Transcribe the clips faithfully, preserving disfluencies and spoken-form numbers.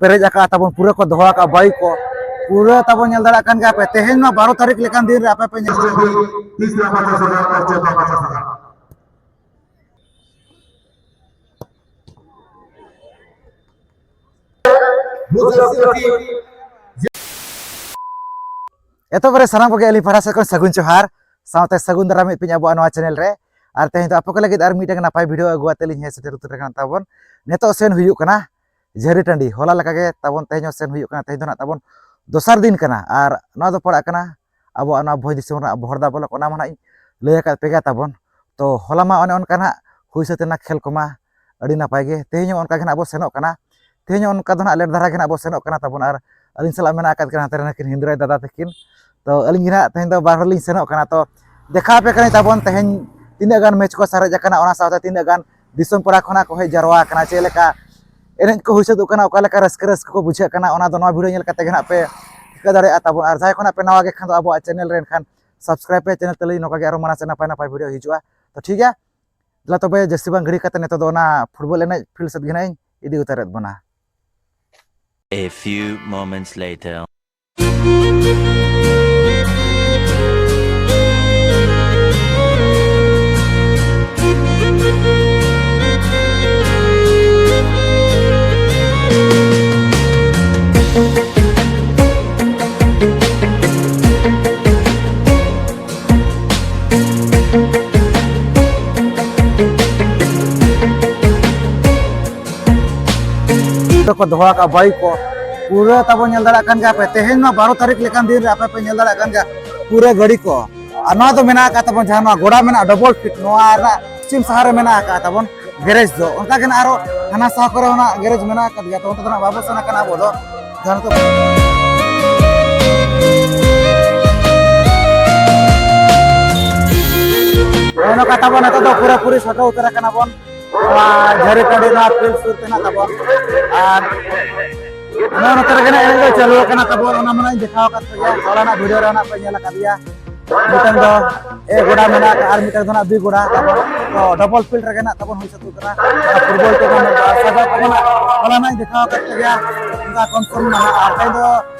ᱯᱮᱨᱮᱡ ᱟᱠᱟᱫ ᱛᱟᱵᱚᱱ, ᱯᱩᱨᱟᱹ ᱠᱚ ᱫᱚᱦᱚ ᱟᱠᱟᱫ ᱵᱟᱭᱤᱠ ᱠᱚ, ᱯᱩᱨᱟᱹ ᱛᱟᱵᱚᱱ ᱧᱮᱞ ᱫᱟᱲᱮᱭᱟᱜ ᱠᱟᱱ ᱜᱮᱭᱟ ᱯᱮ᱾ ᱛᱮᱦᱮᱧ ᱢᱟ ᱵᱟᱨᱚ ᱛᱟᱹᱨᱤᱠᱷ ᱞᱮᱠᱟᱱ ᱫᱤᱱ ᱨᱮ ᱟᱯᱮ ᱯᱮ ᱧᱮᱞ ᱮᱛᱚᱦᱚᱵ ᱨᱮ ᱥᱟᱱᱟᱢ ᱠᱚᱜᱮ ᱟᱹᱞᱤᱧ ᱯᱟᱦᱴᱟ ᱥᱮᱫ ᱠᱷᱚᱱ ᱥᱟᱹᱜᱩᱱ ᱡᱚᱦᱟᱨ, ᱥᱟᱶᱛᱮ ᱥᱟᱹᱜᱩᱱ ᱫᱟᱨᱟᱢᱮᱫ ᱯᱮ ᱟᱵᱚᱣᱟᱜ ᱱᱚᱣᱟ ᱪᱮᱱᱮᱞ ᱨᱮ᱾ ᱟᱨ ᱛᱮᱦᱮᱧ ᱫᱚ ᱟᱯᱮ ᱠᱚ ᱞᱟᱹᱜᱤᱫ ᱟᱨ ᱢᱤᱫᱴᱟᱝ ᱱᱟᱯᱟᱭ ᱵᱷᱤᱰᱤᱭᱳ ᱟᱹᱜᱩ ᱟᱛᱮ ᱞᱤᱧ ᱦᱮᱡ ᱥᱮᱴᱮᱨ ᱩᱛᱟᱹᱨ ᱟᱠᱟᱱᱟ ᱛᱟᱵᱚᱱ᱾ ᱱᱤᱛᱚᱜ ᱥᱮᱱ ᱦᱩᱭᱩᱜ ᱠᱟᱱᱟ ᱡᱷᱟᱹᱨᱤ ᱴᱟᱺᱰᱤ, ᱦᱚᱞᱟ ᱞᱮᱠᱟᱜᱮ ᱛᱟᱵᱚᱱ ᱛᱮᱦᱮᱧ ᱦᱚᱸ ᱥᱮᱱ ᱦᱩᱭᱩᱜ ᱠᱟᱱᱟ᱾ ᱛᱮᱦᱮᱧ ᱫᱚ ᱱᱟᱜ ᱛᱟᱵᱚᱱ ᱫᱚᱥᱟᱨ ᱫᱤᱱ ᱠᱟᱱᱟ, ᱟᱨ ᱱᱚᱣᱟ ᱫᱚ ᱯᱟᱲᱟᱜ ᱠᱟᱱᱟ ᱟᱵᱚᱣᱟᱜ ᱱᱚᱣᱟ ᱵᱷᱚᱸᱡᱽ ᱫᱤᱥᱚᱢ ᱨᱮᱱᱟᱜ ᱵᱚᱦᱚᱲᱫᱟ ᱵᱞᱚᱠ, ᱚᱱᱟ ᱢᱟ ᱱᱟᱜ ᱤᱧ ᱞᱟᱹᱭ ᱟᱠᱟᱫ ᱯᱮ ᱜᱮᱭᱟ ᱛᱟᱵᱚᱱ᱾ ᱛᱚ ᱦᱚᱞᱟ ᱢᱟ ᱚᱱᱮ ᱚᱱᱠᱟ ᱱᱟᱜ ᱦᱩᱭ ᱥᱟᱹᱛ ᱮᱱᱟ ᱠᱷᱮᱞ ᱠᱚᱢᱟ, ᱟᱹᱰᱤ ᱱᱟᱯᱟᱭ ᱜᱮ᱾ ᱛᱮᱦᱮᱧ ᱦᱚᱸ ᱚᱱᱠᱟ ᱜᱮ ᱱᱟᱜ ᱵᱚ ᱥᱮᱱᱚᱜ ᱠᱟᱱᱟ, ᱛᱮᱦᱮᱧ ᱦᱚᱸ ᱚᱱᱠᱟ ᱫᱚ ᱱᱟᱜ ᱞᱮᱴ ᱫᱷᱟᱨᱟ ᱜᱮ ᱱᱟᱜ ᱵᱚ ᱥᱮᱱᱚᱜ ᱠᱟᱱᱟ ᱛᱟᱵᱚᱱ᱾ ᱟᱨ ᱟᱹᱞᱤᱧ ᱥᱟᱞᱟᱜ ᱢᱮᱱᱟᱜ ᱟᱠᱟᱫ ᱠᱤᱱᱟ ᱦᱟᱱᱛᱮ ᱨᱮ ᱱᱩᱠᱤᱱ ᱦᱤᱱᱫᱩᱨᱟᱭ ᱫᱟᱫᱟ ᱛᱟᱹᱠᱤᱱ᱾ ᱛᱚ ᱟᱹᱞᱤᱧ ᱜᱮ ᱱᱟᱜ ᱛᱮᱦᱮᱧ ᱫᱚ ᱵᱟᱨ ᱦᱚᱲ ᱞᱤᱧ ᱥᱮᱱᱚᱜ ᱠᱟᱱᱟ᱾ ᱛᱚ ᱫᱮᱠᱷᱟᱣ ᱟᱯᱮ ᱠᱟᱹᱱᱟᱹᱧ ᱛᱟᱵᱚᱱ ᱛᱮᱦᱮᱧ ᱛᱤᱱᱟᱹᱜ ᱜᱟᱱ ᱢᱮᱪ ᱠᱚ ᱥᱟᱨᱮᱡ ᱟᱠᱟᱱᱟ, ᱚᱱᱟ ᱥᱟᱶᱛᱮ ᱛᱤᱱᱟᱹᱜ ᱜᱟᱱ ᱫᱤᱥᱚᱢ ᱯᱟᱲᱟ ᱠᱷᱚᱱᱟᱜ ᱠᱚ ᱦᱮᱡ ᱡᱟᱨᱣᱟ ᱟᱠᱟᱱᱟ, ᱪᱮᱫ ᱞᱮᱠᱟ ᱮᱱᱮᱡ ᱠᱚ ᱦᱩᱭ ᱥᱟᱹᱛᱚᱜ ᱠᱟᱱᱟ, ᱚᱠᱟ ᱞᱮᱠᱟ ᱨᱟᱹᱥᱠᱟᱹ ᱨᱟᱹᱥᱠᱟᱹ ᱠᱚ ᱵᱩᱡᱷᱟᱹᱜ ᱠᱟᱱᱟ, ᱚᱱᱟ ᱫᱚ ᱱᱚᱣᱟ ᱵᱷᱤᱰᱤᱭᱳ ᱧᱮᱞ ᱠᱟᱛᱮ ᱜᱮ ᱱᱟᱜ ᱯᱮ ᱴᱷᱤᱠᱟᱹ ᱫᱟᱲᱮᱭᱟᱜᱼᱟ ᱛᱟᱵᱚᱱ᱾ ᱟᱨ ᱡᱟᱦᱟᱸᱭ ᱠᱷᱚᱱᱟᱜ ᱯᱮ ᱱᱟᱣᱟ ᱜᱮ ᱠᱷᱟᱱ ᱫᱚ ᱟᱵᱚᱣᱟᱜ ᱪᱮᱱᱮᱞ ᱨᱮ ᱮᱱᱠᱷᱟᱱ ᱥᱟᱵᱥᱠᱨᱟᱭᱤᱵ ᱯᱮ ᱪᱮᱱᱮᱞ ᱛᱟᱹᱞᱤᱧ, ᱱᱚᱝᱠᱟ ᱜᱮ ᱟᱨᱚ ᱢᱟᱲᱟᱝ ᱥᱮᱫ ᱱᱟᱯᱟᱭ ᱱᱟᱯᱟᱭ ᱵᱷᱤᱰᱤᱭᱳ ᱦᱤᱡᱩᱜᱼᱟ᱾ ᱛᱚ ᱴᱷᱤᱠ ᱜᱮᱭᱟ, ᱫᱮᱞᱟ ᱛᱚᱵᱮ ᱡᱟᱹᱥᱛᱤ ᱵᱟᱝ ᱜᱷᱟᱹᱲᱤ ᱠᱟᱛᱮ ᱱᱤᱛᱚᱜ ᱫᱚ ᱚᱱᱟ ᱯᱷᱩᱴᱵᱚᱞ ᱮᱱᱮᱡ ᱯᱷᱤᱞᱰ ᱥᱮᱫ ᱜᱮ ᱱᱟᱜ ᱤᱧ ᱤᱫᱤ ᱩᱛᱟᱹᱨᱮᱫ ᱵᱚᱱᱟ᱾ A few moments later. ᱠᱚ ᱫᱚᱦᱚ ᱟᱠᱟᱫ ᱵᱟᱭᱤᱠ ᱠᱚ ᱯᱩᱨᱟᱹ ᱛᱟᱵᱚᱱ ᱧᱮᱞ ᱫᱟᱲᱮᱭᱟᱜ ᱠᱟᱱ ᱜᱮᱭᱟ ᱯᱮ᱾ ᱛᱮᱦᱮᱧ ᱢᱟ ᱵᱟᱨᱚ ᱛᱟᱹᱨᱤᱠᱷ ᱞᱮᱠᱟᱱ ᱫᱤᱱ ᱨᱮ ᱟᱯᱮ ᱯᱮ ᱧᱮᱞ ᱫᱟᱲᱮᱭᱟᱜ ᱠᱟᱱ ᱜᱮᱭᱟ ᱯᱩᱨᱟᱹ ᱜᱟᱹᱰᱤ ᱠᱚ᱾ ᱟᱨ ᱱᱚᱣᱟ ᱫᱚ ᱢᱮᱱᱟᱜ ᱟᱠᱟᱫ ᱛᱟᱵᱚᱱ, ᱡᱟᱦᱟᱸ ᱱᱚᱣᱟ ᱜᱚᱰᱟ ᱢᱮᱱᱟᱜᱼᱟ, ᱰᱚᱵᱚᱞ ᱯᱷᱤᱴ, ᱱᱚᱣᱟ ᱨᱮᱱᱟᱜ ᱯᱚᱪᱷᱤᱢ ᱥᱟᱦᱟ ᱨᱮ ᱢᱮᱱᱟᱜ ᱟᱠᱟᱫ ᱛᱟᱵᱚᱱ ᱜᱮᱨᱮᱡᱽ ᱫᱚ᱾ ᱚᱱᱠᱟ ᱜᱮ ᱱᱟᱜ ᱟᱨᱚ ᱦᱟᱱᱟ ᱥᱟᱦᱟ ᱠᱚᱨᱮ ᱦᱚᱸ ᱱᱟᱜ ᱜᱮᱨᱮᱡᱽ ᱢᱮᱱᱟᱜ ᱟᱠᱟᱫ ᱜᱮᱭᱟ, ᱛᱚ ᱚᱱᱛᱮ ᱫᱚ ᱱᱟᱜ ᱵᱟᱵᱚ ᱥᱮᱱ ᱟᱠᱟᱱᱟ ᱟᱵᱚ ᱫᱚ᱾ ᱡᱟᱦᱟᱸ ᱱᱤᱛᱚᱜ ᱱᱚᱜᱼᱚ ᱱᱚᱝᱠᱟ ᱛᱟᱵᱚᱱ ᱱᱤᱛᱚᱜ ᱫᱚ ᱯᱩᱨᱟᱹᱯᱩᱨᱤ ᱥᱚᱴᱚ ᱩᱛᱟᱹᱨ ᱟᱠᱟᱱᱟ ᱵᱚᱱ᱾ ᱱᱚᱣᱟ ᱡᱷᱟᱹᱨᱤ ᱴᱟᱺᱰᱤ ᱱᱚᱣᱟ ᱯᱷᱤᱞᱰ ᱥᱩᱨ ᱛᱮ ᱱᱟᱜ ᱛᱟᱵᱚᱱ᱾ ᱟᱨ ᱱᱚᱣᱟ ᱱᱚᱛᱮ ᱨᱮᱜᱮ ᱱᱟᱜ ᱮᱱᱮᱡ ᱫᱚ ᱪᱟᱹᱞᱩ ᱟᱠᱟᱱᱟ ᱛᱟᱵᱚᱱ, ᱚᱱᱟ ᱢᱟ ᱱᱟᱜ ᱤᱧ ᱫᱮᱠᱷᱟᱣ ᱟᱠᱟᱫ ᱯᱮᱜᱮᱭᱟ, ᱦᱚᱞᱟᱱᱟᱜ ᱵᱷᱤᱰᱤᱭᱳ ᱨᱮ ᱱᱟᱜ ᱯᱮ ᱧᱮᱞ ᱟᱠᱟᱫ ᱜᱮᱭᱟ᱾ ᱢᱤᱫᱴᱟᱝ ᱫᱚ ᱮ ᱜᱚᱰᱟ ᱢᱮᱱᱟᱜ ᱟᱠᱟᱫ, ᱟᱨ ᱢᱤᱫᱴᱟᱝ ᱫᱚ ᱱᱟᱜ ᱵᱤ ᱜᱚᱰᱟ ᱛᱟᱵᱚᱱ᱾ ᱛᱚ ᱰᱚᱵᱚᱞ ᱯᱷᱤᱞᱰ ᱨᱮᱜᱮ ᱱᱟᱜ ᱛᱟᱵᱚᱱ ᱦᱩᱭ ᱥᱟᱹᱛ ᱠᱟᱱᱟ ᱯᱷᱩᱴᱵᱚᱞ ᱴᱩᱨᱱᱟᱢᱮᱱᱴ ᱫᱚ᱾ ᱟᱨ ᱥᱟᱡᱟᱣ ᱠᱚ ᱢᱮᱱᱟᱜ, ᱦᱚᱞᱟ ᱱᱟᱜ ᱤᱧ ᱫᱮᱠᱷᱟᱣ ᱟᱠᱟᱫ ᱯᱮ ᱜᱮᱭᱟ, ᱚᱱᱠᱟ ᱠᱚᱢ ᱥᱚᱢ ᱢᱮᱱᱟᱜᱼᱟ᱾ ᱟᱨ ᱛᱮᱦᱮᱧ ᱫᱚ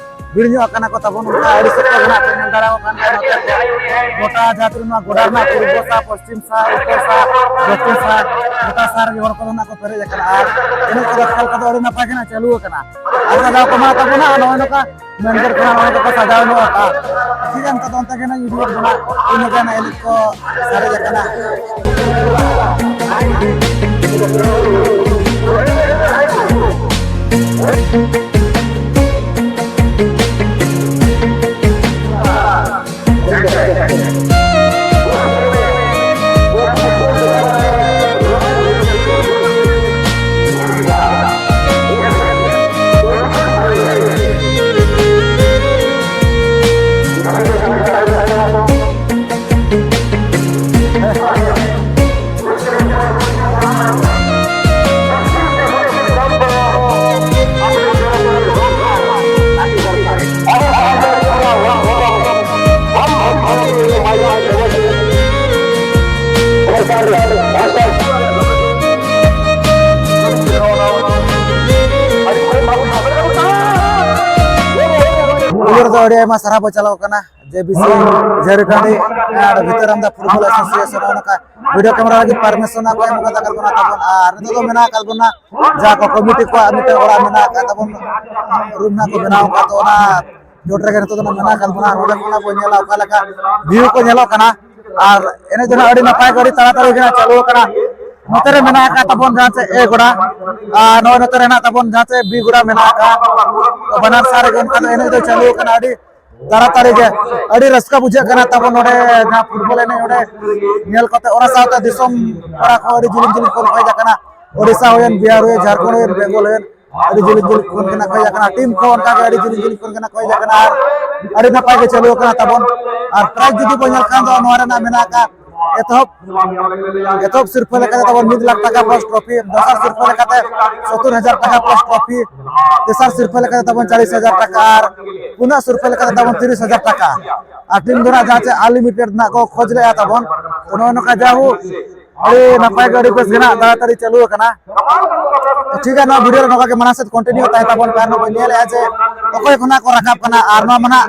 ᱵᱷᱤᱲ ᱧᱚᱜ ᱟᱠᱟᱱᱟ ᱠᱚ ᱛᱟᱵᱚᱱ, ᱚᱱᱠᱟ ᱟᱹᱰᱤ ᱥᱚᱠᱛᱚ ᱜᱮ ᱱᱟᱜ ᱯᱮ ᱧᱮᱞ ᱫᱟᱲᱮᱭᱟᱜ ᱠᱟᱱ ᱜᱮᱭᱟ᱾ ᱱᱚᱛᱮ ᱜᱚᱴᱟ ᱡᱟᱦᱟᱸ ᱛᱤᱱᱟᱹᱜ ᱱᱚᱣᱟ ᱜᱚᱰᱟ ᱨᱮᱱᱟᱜ ᱯᱩᱨᱵᱚ ᱥᱟ, ᱯᱚᱥᱪᱤᱢ ᱥᱟ, ᱩᱛᱛᱚᱨ ᱥᱟ, ᱫᱚᱠᱠᱷᱤᱱ ᱥᱟ, ᱜᱚᱴᱟ ᱥᱟ ᱨᱮᱜᱮ ᱦᱚᱲ ᱠᱚᱫᱚ ᱱᱟᱜ ᱠᱚ ᱯᱮᱨᱮᱡ ᱟᱠᱟᱱᱟ᱾ ᱟᱨ ᱮᱱᱮᱡ ᱠᱚᱫᱚ ᱠᱷᱮᱞ ᱠᱚᱫᱚ ᱟᱹᱰᱤ ᱱᱟᱯᱟᱭ ᱜᱮ ᱱᱟᱜ ᱪᱟᱹᱞᱩ ᱟᱠᱟᱱᱟ᱾ ᱟᱨ ᱥᱟᱡᱟᱣ ᱠᱚᱢᱟ ᱛᱟᱵᱚᱱᱟ ᱱᱚᱜᱼᱚᱭ ᱱᱚᱝᱠᱟ ᱢᱮᱱ ᱠᱮᱫ ᱠᱷᱟᱱ ᱱᱚᱜᱼᱚᱭ ᱱᱚᱝᱠᱟ ᱠᱚ ᱥᱟᱡᱟᱣ ᱧᱚᱜ ᱟᱠᱟᱫᱼᱟ᱾ ᱴᱷᱤᱠ ᱜᱮᱭᱟ, ᱱᱤᱛᱚᱜ ᱫᱚ ᱚᱱᱛᱮ ᱜᱮ ᱱᱟᱜ ᱤᱫᱤ ᱜᱚᱫ ᱵᱚᱱᱟ, ᱤᱱᱟᱹ ᱜᱮ ᱱᱟᱜ ᱮᱱᱮᱡ ᱠᱚ ᱥᱟᱨᱮᱡ ᱟᱠᱟᱱᱟ᱾ ᱯᱩᱭᱞᱩ ᱨᱮᱫᱚ ᱟᱹᱰᱤ ᱟᱭᱢᱟ ᱥᱟᱨᱦᱟᱣ ᱵᱚ ᱪᱟᱞᱟᱣ ᱠᱟᱱᱟ ᱡᱮ ᱵᱤ ᱥᱤ ᱡᱷᱟᱹᱨᱤᱠᱟᱹᱱᱰᱤ ᱟᱨ ᱵᱷᱤᱛᱟᱹᱨᱟᱢᱫᱟ ᱯᱷᱩᱴᱵᱚᱞ ᱮᱥᱳᱥᱤᱭᱮᱥᱚᱱ, ᱱᱚᱜᱼᱚ ᱱᱚᱝᱠᱟ ᱵᱷᱤᱰᱤᱭᱳ ᱠᱮᱢᱮᱨᱟ ᱞᱟᱹᱜᱤᱫ ᱯᱟᱨᱢᱤᱥᱚᱱ ᱠᱚ ᱮᱢ ᱠᱟᱫᱟ ᱠᱚ ᱛᱟᱵᱚᱱ᱾ ᱟᱨ ᱱᱤᱛᱚᱜ ᱫᱚ ᱢᱮᱱᱟᱜ ᱟᱠᱟᱫ ᱵᱚᱱᱟ ᱡᱟᱦᱟᱸ ᱠᱚ ᱠᱚᱢᱤᱴᱤ ᱠᱚᱣᱟᱜ ᱢᱤᱫᱴᱮᱱ ᱚᱲᱟᱜ ᱢᱮᱱᱟᱜ ᱟᱠᱟᱫ ᱛᱟᱵᱚᱱ, ᱨᱩᱢ ᱱᱟᱜ ᱠᱚ ᱵᱮᱱᱟᱣ ᱟᱠᱟᱫ, ᱛᱚ ᱚᱱᱟ ᱪᱚᱴ ᱨᱮᱜᱮ ᱱᱤᱛᱚᱜ ᱫᱚ ᱢᱮᱱᱟᱜ ᱟᱠᱟᱫ ᱵᱚᱱᱟ᱾ ᱱᱚᱰᱮ ᱠᱷᱚᱱᱟᱜ ᱵᱚᱱ ᱧᱮᱞᱟ ᱚᱠᱟ ᱞᱮᱠᱟ ᱵᱷᱤᱭᱩ ᱠᱚ ᱧᱮᱞᱚᱜ ᱠᱟᱱᱟ᱾ ᱟᱨ ᱮᱱᱮᱡ ᱫᱚ ᱱᱟᱜ ᱟᱹᱰᱤ ᱱᱟᱯᱟᱭ ᱜᱮ, ᱟᱹᱰᱤ ᱛᱟᱲᱟᱛᱟᱲᱤ ᱜᱮ ᱱᱟᱜ ᱪᱟᱹᱞᱩ ᱟᱠᱟᱱᱟ᱾ ᱱᱚᱛᱮ ᱨᱮ ᱢᱮᱱᱟᱜ ᱟᱠᱟᱫ ᱛᱟᱵᱚᱱ ᱡᱟᱦᱟᱸ ᱪᱮ ᱮ ᱜᱚᱰᱟ, ᱟᱨ ᱱᱚᱜᱼᱚᱭ ᱱᱚᱛᱮ ᱨᱮ ᱦᱮᱱᱟᱜ ᱛᱟᱵᱚᱱ ᱡᱟᱦᱟᱸ ᱪᱮ ᱵᱤ ᱜᱚᱰᱟ ᱢᱮᱱᱟᱜ ᱟᱠᱟᱫ, ᱛᱚ ᱵᱟᱱᱟᱨ ᱥᱟᱦᱟ ᱨᱮᱜᱮ ᱚᱱᱠᱟ ᱫᱚ ᱮᱱᱮᱡ ᱫᱚ ᱪᱟᱹᱞᱩ ᱟᱠᱟᱱᱟ᱾ ᱟᱹᱰᱤ ᱛᱟᱲᱟᱛᱟᱲᱤ ᱜᱮ ᱟᱹᱰᱤ ᱨᱟᱹᱥᱠᱟᱹ ᱵᱩᱡᱷᱟᱹᱜ ᱠᱟᱱᱟ ᱛᱟᱵᱚᱱ ᱱᱚᱰᱮ ᱡᱟᱦᱟᱸ ᱯᱷᱩᱴᱵᱚᱞ ᱮᱱᱮᱡ ᱚᱸᱰᱮ ᱧᱮᱞ ᱠᱟᱛᱮ᱾ ᱚᱱᱟ ᱥᱟᱶᱛᱮ ᱫᱤᱥᱚᱢ ᱯᱟᱲᱟ ᱠᱚ ᱟᱹᱰᱤ ᱡᱤᱞᱤᱧ ᱡᱤᱞᱤᱧ ᱠᱷᱚᱱ ᱠᱚ ᱦᱮᱡ ᱟᱠᱟᱱᱟ, ᱳᱰᱤᱥᱟ ᱦᱩᱭᱮᱱ, ᱵᱤᱦᱟᱨ ᱦᱩᱭᱮᱱ, ᱡᱷᱟᱲᱠᱷᱚᱸᱰ ᱦᱩᱭᱮᱱ, ᱵᱮᱝᱜᱚᱞ ᱦᱩᱭᱮᱱ, ᱟᱹᱰᱤ ᱡᱤᱞᱤᱧ ᱡᱤᱞᱤᱧ ᱠᱷᱚᱱ ᱜᱮ ᱱᱟᱜ ᱠᱚ ᱦᱮᱡ ᱟᱠᱟᱱᱟ᱾ ᱴᱤᱢ ᱠᱚ ᱚᱱᱠᱟ ᱜᱮ ᱟᱹᱰᱤ ᱡᱤᱞᱤᱧ ᱡᱤᱞᱤᱧ ᱠᱷᱚᱱ ᱜᱮ ᱱᱟᱜ ᱠᱚ ᱦᱮᱡ ᱟᱠᱟᱱᱟ᱾ ᱟᱨ ᱟᱹᱰᱤ ᱱᱟᱯᱟᱭ ᱜᱮ ᱪᱟᱹᱞᱩ ᱟᱠᱟᱱᱟ ᱛᱟᱵᱚᱱ᱾ ᱟᱨ ᱯᱨᱟᱭᱤᱡᱽ ᱡᱩᱫᱤ ᱵᱚᱱ ᱧᱮᱞ ᱠᱷᱟᱱ ᱫᱚ ᱱᱚᱣᱟ ᱨᱮᱱᱟᱜ ᱢᱮᱱᱟᱜ ᱟᱠᱟᱫ ᱮᱛᱚᱦᱚᱵ ᱮᱛᱚᱦᱚᱵ ᱥᱤᱨᱯᱟᱹ ᱞᱮᱠᱟᱛᱮ ᱛᱟᱵᱚᱱ ᱢᱤᱫ ᱞᱟᱠᱷ ᱴᱟᱠᱟ ᱯᱞᱟᱥ ᱴᱨᱚᱯᱷᱤ, ᱫᱚᱥᱟᱨ ᱥᱤᱨᱯᱟᱹ ᱞᱮᱠᱟᱛᱮ ᱥᱚᱛᱛᱚᱨ ᱦᱟᱡᱟᱨ ᱴᱟᱠᱟ ᱯᱞᱟᱥ ᱴᱨᱚᱯᱷᱤ, ᱛᱮᱥᱟᱨ ᱥᱤᱨᱯᱟᱹ ᱞᱮᱠᱟᱛᱮ ᱛᱟᱵᱚᱱ ᱪᱟᱞᱤᱥ ᱦᱟᱡᱟᱨ ᱴᱟᱠᱟ ᱟᱨ ᱯᱩᱱᱟᱜ ᱥᱤᱨᱯᱟᱹ ᱞᱮᱠᱟᱛᱮ ᱛᱟᱵᱚᱱ ᱛᱤᱨᱤᱥ ᱦᱟᱡᱟᱨ ᱴᱟᱠᱟ᱾ ᱟᱨ ᱴᱤᱢ ᱫᱚ ᱱᱟᱜ ᱡᱟᱦᱟᱸ ᱪᱮ ᱟᱱᱞᱤᱢᱤᱴᱮᱰ ᱱᱟᱜ ᱠᱚ ᱠᱷᱚᱡᱽ ᱞᱮᱜᱼᱟ ᱛᱟᱵᱚᱱ, ᱛᱚ ᱱᱚᱜᱼᱚᱭ ᱱᱚᱝᱠᱟ ᱡᱟᱭᱦᱳᱠ ᱟᱹᱰᱤ ᱱᱟᱯᱟᱭ ᱜᱮ ᱟᱹᱰᱤ ᱵᱮᱥ ᱜᱮ ᱱᱟᱜ ᱛᱟᱲᱟᱛᱟᱲᱤ ᱪᱟᱹᱞᱩ ᱟᱠᱟᱱᱟ᱾ ᱛᱚ ᱴᱷᱤᱠ ᱜᱮᱭᱟ, ᱱᱚᱣᱟ ᱵᱷᱤᱰᱤᱭᱳ ᱨᱮ ᱱᱚᱝᱠᱟ ᱜᱮ ᱢᱟᱲᱟᱝ ᱥᱮᱫ ᱠᱚᱱᱴᱤᱱᱤᱭᱩ ᱛᱟᱦᱮᱸ ᱛᱟᱵᱚᱱ, ᱠᱟᱨᱚᱱ ᱵᱚᱱ ᱧᱮᱞᱮᱜᱼᱟ ᱡᱮ ᱚᱠᱚᱭ ᱠᱷᱚᱱᱟᱜ ᱠᱚ ᱨᱟᱠᱟᱵ ᱠᱟᱱᱟ᱾ ᱟᱨ ᱱᱚᱣᱟ ᱢᱟ ᱱᱟᱜ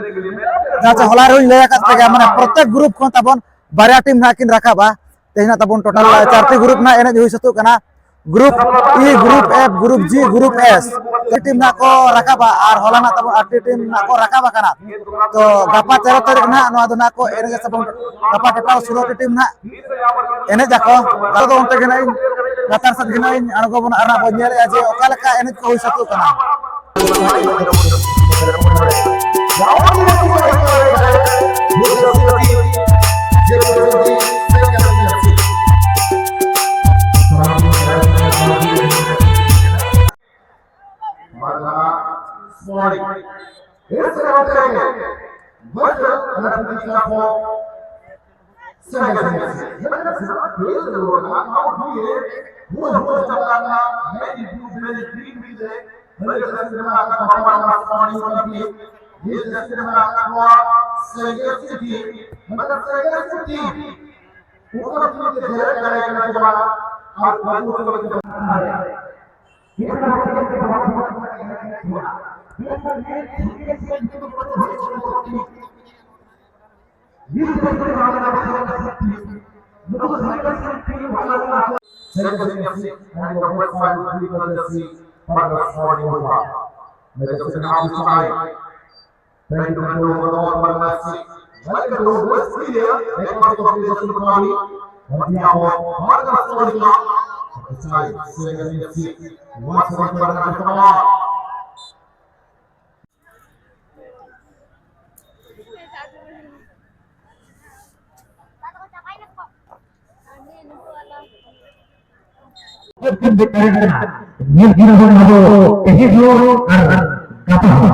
ᱡᱟᱦᱟᱸ ᱪᱮ ᱦᱚᱞᱟ ᱨᱮᱦᱚᱸᱧ ᱞᱟᱹᱭ ᱟᱠᱟᱫ ᱯᱮᱜᱮᱭᱟ, ᱢᱟᱱᱮ ᱯᱨᱚᱛᱮᱠ ᱜᱨᱩᱯ ᱠᱷᱚᱱ ᱛᱟᱵᱚᱱ ᱵᱟᱨᱭᱟ ᱴᱤᱢ ᱱᱟᱜ ᱠᱤᱱ ᱨᱟᱠᱟᱵᱼᱟ᱾ ᱛᱮᱦᱮᱧ ᱱᱟᱜ ᱛᱟᱵᱚᱱ ᱴᱳᱴᱟᱞ ᱪᱟᱨᱴᱤ ᱜᱨᱩᱯ ᱱᱟᱜ ᱮᱱᱮᱡ ᱦᱩᱭ ᱥᱟᱹᱛᱚᱜ ᱠᱟᱱᱟ᱾ Group E, group F, group G, group S, team ᱱᱟᱜ ᱠᱚ ᱨᱟᱠᱟᱵᱼᱟ ᱟᱨ ᱦᱚᱞᱟ ᱱᱟᱜ ᱛᱟᱵᱚᱱ ᱟᱴᱴᱤ ᱴᱤᱢ ᱱᱟᱜ ᱠᱚ ᱨᱟᱠᱟᱵ ᱟᱠᱟᱱᱟ᱾ ᱛᱚ ᱜᱟᱯᱟ ᱛᱮᱨᱚ ᱛᱟᱹᱨᱤᱠᱷ ᱱᱟᱜ ᱱᱚᱣᱟ ᱫᱚ ᱱᱟᱜ ᱠᱚ ᱮᱱᱮᱡ ᱥᱮ ᱵᱟᱝ, ᱜᱟᱯᱟ ᱴᱳᱴᱟᱞ ᱥᱳᱞᱳ ᱴᱤ ᱴᱤᱢ ᱱᱟᱜ ᱮᱱᱮᱡ ᱟᱠᱚ᱾ ᱟᱫᱚ ᱚᱱᱛᱮ ᱜᱮ ᱱᱟᱜ ᱤᱧ ᱞᱟᱛᱟᱨ ᱥᱮᱫ ᱜᱮ ᱱᱟᱜ ᱤᱧ ᱟᱬᱜᱚ ᱵᱚᱱᱟ ᱟᱨ ᱱᱟᱜ ᱵᱚᱱ ᱧᱮᱞᱮᱜᱼᱟ ᱡᱮ ᱚᱠᱟ ᱞᱮᱠᱟ ᱮᱱᱮᱡ ᱠᱚ ᱦᱩᱭ ᱥᱟᱹᱛᱚᱜ ᱠᱟᱱᱟ᱾ Thank you, Madam Secretary. Let us go to the West India, let us go to West India, on behalf of Madam Sorika, emphasize, say, say, say, once again, Madam Sorika. ᱱᱤᱭᱟᱹ ᱜᱤᱨᱟᱹ ᱦᱚᱸ ᱟᱵᱚ ᱛᱮᱦᱮᱧ ᱦᱚᱸ ᱟᱨ ᱜᱟᱯᱟ ᱦᱚᱸ᱾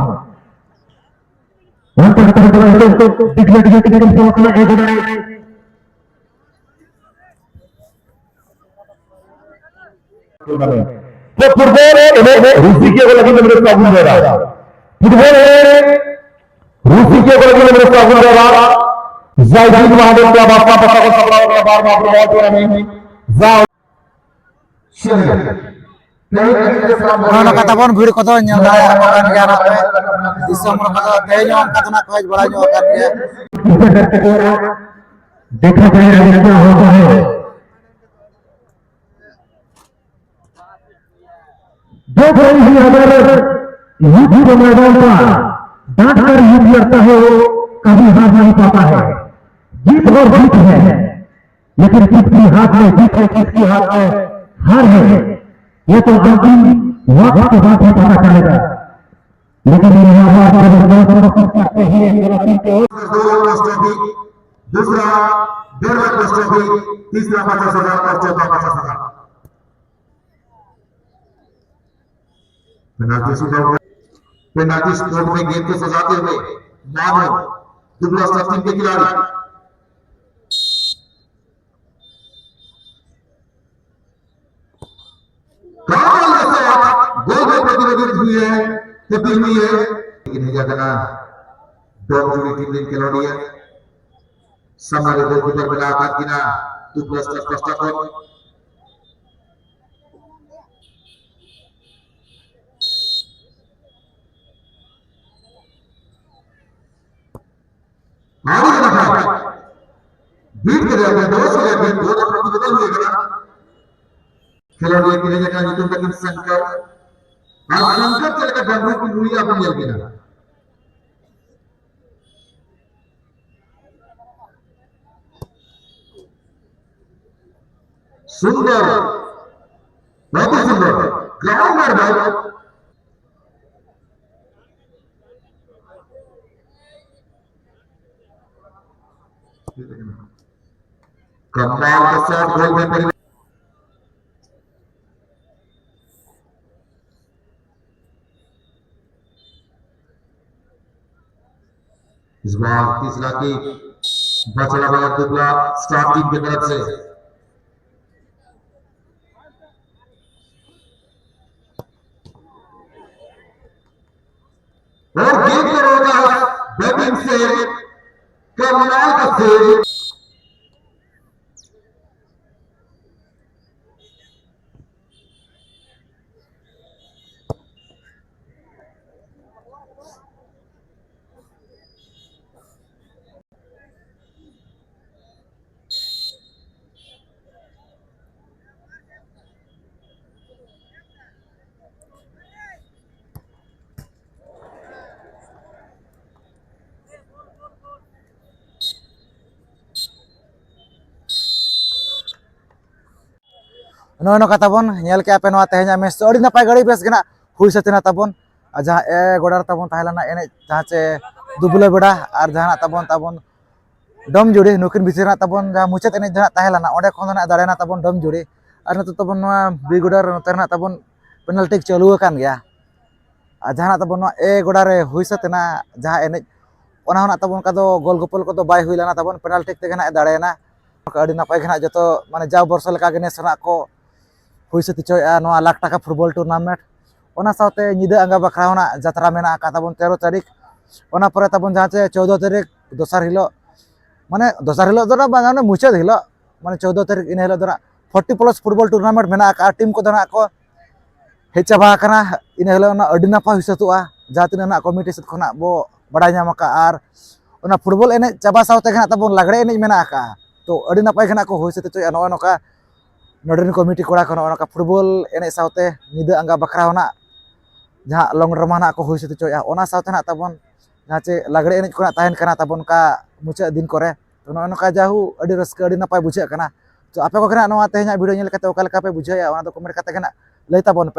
ᱚᱱᱛᱮ ᱦᱟᱛᱟᱣ ᱠᱟᱱᱟ ᱱᱤᱛᱚᱜ ᱫᱤᱠᱞᱟᱨ ᱰᱤᱡᱤᱴᱟᱞ ᱯᱷᱚᱨᱢ ᱠᱟᱱᱟ ᱮ ᱜᱚᱰᱟ ᱨᱮ᱾ ᱛᱚ ᱯᱷᱩᱴᱵᱚᱞ ᱮᱱᱮᱡ ᱨᱩᱥᱤᱠᱤᱭᱟᱹ ᱠᱚ ᱞᱟᱹᱜᱤᱫ ᱢᱤᱫᱴᱟᱝ ᱥᱟᱹᱜᱩᱱ ᱵᱮᱲᱟ᱾ ᱯᱷᱩᱴᱵᱚᱞ ᱮᱱᱮᱡ ᱨᱩᱥᱤᱠᱤᱭᱟᱹ ᱠᱚ ᱞᱟᱹᱜᱤᱫ ᱢᱤᱫᱴᱟᱝ ᱥᱟᱹᱜᱩᱱ ᱵᱮᱲᱟ᱾ ᱡᱟᱭᱡᱩᱜᱽ ᱢᱟᱦᱟᱫᱮᱵ ᱠᱞᱟᱵᱽ ᱟᱥᱱᱟ ᱯᱟᱦᱴᱟ ᱠᱷᱚᱱ ᱥᱟᱯᱲᱟᱣ ᱠᱟᱱᱟ ᱵᱟᱨ ᱢᱟᱦᱟ ᱯᱷᱩᱴᱵᱚᱞ ᱴᱩᱨᱱᱟᱢᱮᱱᱴ᱾ ᱡᱟ ᱱᱚᱜᱼᱚ ᱱᱚᱝᱠᱟ ᱛᱟᱵᱚᱱ ᱵᱷᱤᱲ ᱠᱚᱫᱚ ᱧᱮᱞ ᱫᱟᱲᱮᱭᱟᱜ ᱠᱟᱱ ᱜᱮᱭᱟ ᱱᱟᱯᱮ᱾ ᱫᱤᱥᱚᱢ ᱨᱮ ᱠᱚᱫᱚ ᱛᱮᱦᱮᱧ ᱦᱚᱸ ᱚᱱᱠᱟ ᱫᱚ ᱱᱟᱜ ᱠᱚ ᱦᱮᱡ ᱵᱟᱲᱟ ᱧᱚᱜ ᱟᱠᱟᱱ ᱜᱮᱭᱟ᱾ देखा जाएगा क्या होता है। जो कोई भी अगर युद्ध के मैदान पर डट कर युद्ध लड़ता है, वो कभी हार नहीं पाता है। जीत और जीत है, लेकिन किसकी हाथ में जीत है, किसकी हाथ में हार है, ये तो अंतिम वक्त के बाद ही पता चलेगा। लेकिन यहाँ पर जबरदस्त कोशिश करते हुए दोनों टीम के ओर दो लाख ट्रॉफी, दूसरा डेढ़ लाख ट्रॉफी, तीसरा पचास हजार और चौथा पचास हजार। पेनाल्टी शूटआउट, पेनाल्टी स्पॉट में गेंद को सजाते हुए मानो दुबला स्टार टीम के खिलाड़ी। कमाल के साथ गोल में प्रतिनिधित्व हुई है, तब्दील हुई है, लेकिन नहीं जाता ना। डॉम जुड़ी टीम ने खिलाड़ी है, सामने गोलकीपर बना आघात गिना, दुबला स्टार फर्स्ट अप। ᱟᱹᱰᱤ ᱱᱟᱯᱟᱭ᱾ ᱵᱤᱴ ᱠᱮᱫᱟ ᱠᱚ, ᱫᱚᱥ ᱠᱮᱫᱟ ᱠᱚ, ᱫᱚᱥ ᱨᱮ ᱯᱨᱚᱛᱤᱵᱮᱫᱚᱱ ᱦᱩᱭ ᱠᱟᱱᱟ᱾ ᱠᱷᱮᱞᱳᱰᱤᱭᱟᱹ ᱠᱤᱱ ᱦᱮᱡ ᱟᱠᱟᱱᱟ, ᱧᱩᱛᱩᱢ ᱛᱟᱹᱠᱤᱱ ᱥᱚᱝᱠᱚᱨ᱾ ᱟᱨ ᱥᱚᱝᱠᱚᱨ ᱪᱮᱫ ᱞᱮᱠᱟ ᱰᱟᱹᱝᱜᱩ ᱠᱤᱱ ᱨᱩᱭᱟ, ᱟᱵᱚ ᱧᱮᱞ ᱵᱤᱱᱟ᱾ ᱥᱩᱱᱫᱚᱨ, ᱵᱟᱹᱵᱩ ᱥᱩᱱᱫᱚᱨ, ᱜᱨᱟᱣᱩᱱᱰ ᱨᱮ ᱵᱟᱭ कमाल का शॉट, गोल में पड़ गया। इस बार तीसरा किक बचड़ा बया दुबला स्टार टीम की तरफ से। और गेंद को रोका है बैटिंग से करनाल का सेव। ᱱᱚᱜᱼᱚᱭ ᱱᱚᱝᱠᱟ ᱛᱟᱵᱚᱱ ᱧᱮᱞ ᱠᱮᱜᱼᱟ ᱯᱮ ᱱᱚᱣᱟ ᱛᱮᱦᱮᱧᱟᱜ ᱢᱮᱪ ᱫᱚ ᱟᱹᱰᱤ ᱱᱟᱯᱟᱭ ᱜᱮ ᱟᱹᱰᱤ ᱵᱮᱥ ᱜᱮ ᱱᱟᱜ ᱦᱩᱭ ᱥᱟᱹᱛ ᱮᱱᱟ ᱛᱟᱵᱚᱱ᱾ ᱟᱨ ᱡᱟᱦᱟᱸ ᱮ ᱜᱚᱰᱟ ᱨᱮ ᱛᱟᱵᱚᱱ ᱛᱟᱦᱮᱸ ᱞᱮᱱᱟ ᱮᱱᱮᱡ ᱡᱟᱦᱟᱸ ᱪᱮ ᱫᱩᱵᱞᱟᱹ ᱵᱮᱲᱟ ᱟᱨ ᱡᱟᱦᱟᱱᱟᱜ ᱛᱟᱵᱚᱱ ᱛᱟᱵᱚᱱ ᱰᱚᱢ ᱡᱩᱲᱤ ᱱᱩᱠᱤᱱ ᱵᱷᱤᱛᱤᱨ ᱨᱮᱱᱟᱜ ᱛᱟᱵᱚᱱ ᱡᱟᱦᱟᱸ ᱢᱩᱪᱟᱹᱫ ᱮᱱᱮᱡ ᱡᱟᱦᱟᱸ ᱛᱟᱦᱮᱸ ᱞᱮᱱᱟ ᱚᱸᱰᱮ ᱠᱷᱚᱱ ᱫᱚ ᱱᱟᱜ ᱫᱟᱲᱮᱭᱮᱱᱟ ᱛᱟᱵᱚᱱ ᱰᱚᱢ ᱡᱩᱲᱤ᱾ ᱟᱨ ᱱᱤᱛᱚᱜ ᱛᱟᱵᱚᱱ ᱱᱚᱣᱟ ᱵᱤ ᱜᱚᱰᱟ ᱨᱮ ᱱᱚᱛᱮ ᱨᱮᱱᱟᱜ ᱛᱟᱵᱚᱱ ᱯᱮᱱᱟᱞᱴᱤ ᱪᱟᱹᱞᱩ ᱟᱠᱟᱱ ᱜᱮᱭᱟ᱾ ᱟᱨ ᱡᱟᱦᱟᱱᱟᱜ ᱛᱟᱵᱚᱱ ᱱᱚᱣᱟ ᱮ ᱜᱚᱰᱟ ᱨᱮ ᱦᱩᱭ ᱥᱟᱹᱛ ᱮᱱᱟ ᱡᱟᱦᱟᱸ ᱮᱱᱮᱡ, ᱚᱱᱟ ᱦᱚᱸ ᱱᱟᱜ ᱛᱟᱵᱚᱱ ᱚᱱᱠᱟ ᱫᱚ ᱜᱳᱞ ᱜᱳᱯᱳᱞ ᱠᱚᱫᱚ ᱵᱟᱭ ᱦᱩᱭ ᱞᱮᱱᱟ ᱛᱟᱵᱚᱱ, ᱯᱮᱱᱟᱞᱴᱤ ᱛᱮᱜᱮ ᱱᱟᱜ ᱮ ᱫᱟᱲᱮᱭᱮᱱᱟ᱾ ᱟᱹᱰᱤ ᱱᱟᱯᱟᱭ ᱜᱮ ᱱᱟᱜ ᱡᱚᱛᱚ ᱢᱟᱱᱮ ᱡᱟᱣ ᱵᱚᱨᱥᱟ ᱞᱮᱠᱟ ᱜᱮ ᱱᱮᱥ ᱨᱮᱱᱟᱜ ᱠᱚ ᱦᱩᱭ ᱥᱟᱹᱛ ᱦᱚᱪᱚᱭᱮᱫᱼᱟ ᱱᱚᱣᱟ ᱞᱟᱠᱷ ᱴᱟᱠᱟ ᱯᱷᱩᱴᱵᱚᱞ ᱴᱩᱨᱱᱟᱢᱮᱱᱴ᱾ ᱚᱱᱟ ᱥᱟᱶᱛᱮ ᱧᱤᱫᱟᱹ ᱟᱸᱜᱟ ᱵᱟᱠᱷᱨᱟ ᱦᱚᱸ ᱱᱟᱜ ᱡᱟᱛᱨᱟ ᱢᱮᱱᱟᱜ ᱟᱠᱟᱫ ᱛᱟᱵᱚᱱ ᱛᱮᱨᱚ ᱛᱟᱹᱨᱤᱠᱷ᱾ ᱚᱱᱟ ᱯᱚᱨᱮ ᱛᱟᱵᱚᱱ ᱡᱟᱦᱟᱸ ᱪᱮ ᱪᱳᱫᱽᱫᱚ ᱛᱟᱹᱨᱤᱠᱷ ᱫᱚᱥᱟᱨ ᱦᱤᱞᱳᱜ, ᱢᱟᱱᱮ ᱫᱚᱥᱟᱨ ᱦᱤᱞᱳᱜ ᱫᱚ ᱱᱟᱜ ᱵᱟᱝ, ᱢᱟᱱᱮ ᱢᱩᱪᱟᱹᱫ ᱦᱤᱞᱳᱜ, ᱢᱟᱱᱮ ᱪᱳᱫᱽᱫᱚ ᱛᱟᱹᱨᱤᱠᱷ, ᱤᱱᱟᱹ ᱦᱤᱞᱳᱜ ᱫᱚ ᱱᱟᱜ ᱯᱷᱳᱨᱴᱤ ᱯᱞᱟᱥ ᱯᱷᱩᱴᱵᱚᱞ ᱴᱩᱨᱱᱟᱢᱮᱱᱴ ᱢᱮᱱᱟᱜ ᱟᱠᱟᱫᱼᱟ᱾ ᱴᱤᱢ ᱠᱚᱫᱚ ᱱᱟᱜ ᱠᱚ ᱦᱮᱡ ᱪᱟᱵᱟ ᱟᱠᱟᱱᱟ᱾ ᱤᱱᱟᱹ ᱦᱤᱞᱳᱜ ᱚᱱᱟ ᱟᱹᱰᱤ ᱱᱟᱯᱟᱭ ᱦᱩᱭ ᱥᱟᱹᱛᱚᱜᱼᱟ᱾ ᱡᱟᱦᱟᱸ ᱛᱤᱱᱟᱹᱜ ᱱᱟᱜ ᱠᱚᱢᱤᱴᱤ ᱥᱮᱫ ᱠᱷᱚᱱᱟᱜ ᱵᱚ ᱵᱟᱲᱟᱭ ᱧᱟᱢ ᱟᱠᱟᱫᱼᱟ᱾ ᱟᱨ ᱚᱱᱟ ᱯᱷᱩᱴᱵᱚᱞ ᱮᱱᱮᱡ ᱪᱟᱵᱟ ᱥᱟᱶ ᱛᱮᱜᱮ ᱱᱟᱜ ᱛᱟᱵᱚᱱ ᱞᱟᱜᱽᱲᱮ ᱮᱱᱮᱡ ᱢᱮᱱᱟᱜ ᱟᱠᱟᱫᱼᱟ᱾ ᱛᱚ ᱟᱹᱰᱤ ᱱᱟᱯᱟᱭ ᱜᱮ ᱱᱟᱜ ᱠᱚ ᱦᱩᱭ ᱥᱟᱹᱛ ᱦᱚᱪᱚᱭᱮᱫᱼᱟ ᱱᱚᱜᱼᱚᱭ ᱱᱚᱝᱠᱟ ᱱᱚᱰᱮ ᱨᱮᱱ ᱠᱚᱢᱤᱴᱤ ᱠᱚᱲᱟ ᱠᱚ ᱱᱚᱜᱼᱚ ᱱᱚᱝᱠᱟ ᱯᱷᱩᱴᱵᱚᱞ ᱮᱱᱮᱡ ᱥᱟᱶᱛᱮ ᱧᱤᱫᱟᱹ ᱟᱸᱜᱟ ᱵᱟᱠᱷᱨᱟ ᱦᱚᱸ ᱱᱟᱜ ᱡᱟᱦᱟᱸ ᱞᱚᱝ ᱰᱨᱟᱢᱟ ᱱᱟᱜ ᱠᱚ ᱦᱩᱭ ᱥᱟᱹᱛ ᱦᱚᱪᱚᱭᱮᱫᱼᱟ, ᱚᱱᱟ ᱥᱟᱶᱛᱮ ᱱᱟᱜ ᱛᱟᱵᱚᱱ ᱡᱟᱦᱟᱸ ᱪᱮ ᱞᱟᱜᱽᱲᱮ ᱮᱱᱮᱡ ᱠᱚ ᱱᱟᱜ ᱛᱟᱦᱮᱱ ᱠᱟᱱᱟ ᱛᱟᱵᱚᱱ ᱚᱱᱠᱟ ᱢᱩᱪᱟᱹᱫ ᱫᱤᱱ ᱠᱚᱨᱮ᱾ ᱛᱚ ᱱᱚᱜᱼᱚ ᱱᱚᱝᱠᱟ ᱡᱟᱦᱩ ᱟᱹᱰᱤ ᱨᱟᱹᱥᱠᱟᱹ ᱟᱹᱰᱤ ᱱᱟᱯᱟᱭ ᱵᱩᱡᱷᱟᱹᱜ ᱠᱟᱱᱟ᱾ ᱛᱚ ᱟᱯᱮ ᱠᱚᱜᱮ ᱱᱟᱜ ᱱᱚᱣᱟ ᱛᱮᱦᱮᱧᱟᱜ ᱵᱷᱤᱰᱤᱭᱳ ᱧᱮᱞ ᱠᱟᱛᱮ ᱚᱠᱟ ᱞᱮᱠᱟ ᱯᱮ ᱵᱩᱡᱷᱟᱹᱣᱮᱫᱼᱟ ᱚᱱᱟ ᱫᱚ ᱠᱚᱢᱮᱱᱴ ᱠᱟᱛᱮ ᱜᱮ ᱱᱟᱜ ᱞᱟᱹᱭ ᱛᱟᱵᱚᱱ ᱯᱮ᱾